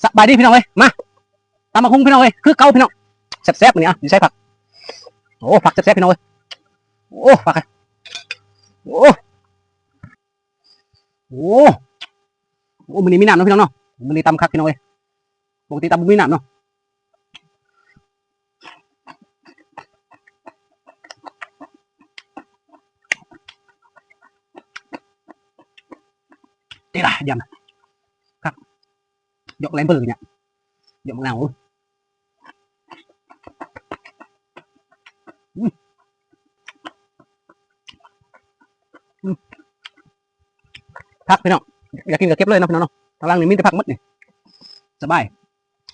ສະບາຍດີພີ່ນ້ອງເອີຍ ມາ ຕຳບັກຫຸ່ງພີ່ນ້ອງເອີຍ ຄືເກົ່າພີ່ນ້ອງ ແຊບໆ ມື້ນີ້ ອະ ຢູ່ໃສຜັກ ໂອ້ ຜັກແຊບໆ ພີ່ນ້ອງເອີຍ ໂອ້ ຜັກ ໂອ້ ໂອ້ ໂອ້ ມື້ນີ້ມີນ້ຳເນາະພີ່ນ້ອງເນາະ ມື້ນີ້ຕຳຄັກພີ່ນ້ອງເອີຍ ປົກກະຕິຕຳບໍ່ມີນ້ຳເນາະ ເດລະ ຢ້ຳ ຄັກ ຢອກແລມເບີຍ ຢອກໝາກນາວ ອືມ ອືມ ຜັກພີ່ນ້ອງ ຢາກກິນກໍເກັບເລີຍເນາະພີ່ນ້ອງເນາະ ທາງຫຼັງນີ້ມີແຕ່ຜັກໝົດນີ້ ສະບາຍ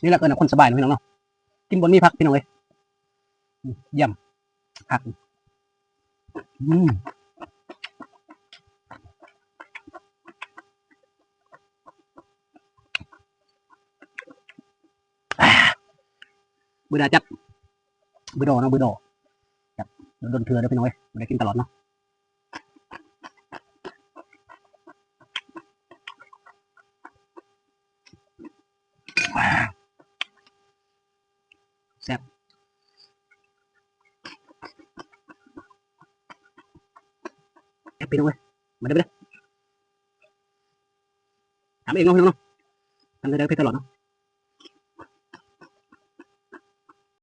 ນີ້ແຫຼະເອີ້ນວ່າຄົນສະບາຍເນາະພີ່ນ້ອງເນາະ ກິນບ່ອນມີຜັກພີ່ນ້ອງເອີຍ ອືມ ຢ້ຳ ຜັກ ອືມ ບືດາຈັດ ບືດໍເນາະ ບືດໍ ຈັດ ດົນໆ ເທື່ອເດີພີ່ນ້ອງເອີຍ ບໍ່ໄດ້ກິນຕະຫຼອດເນາະ ແຊບ ແຊບພີ່ນ້ອງເອີຍ ມາເດີ ມາເດີ ຕຳເອງເນາະ ພີ່ນ້ອງເນາະ ຕຳເທື່ອໃດເຜັດຕະຫຼອດເນາະ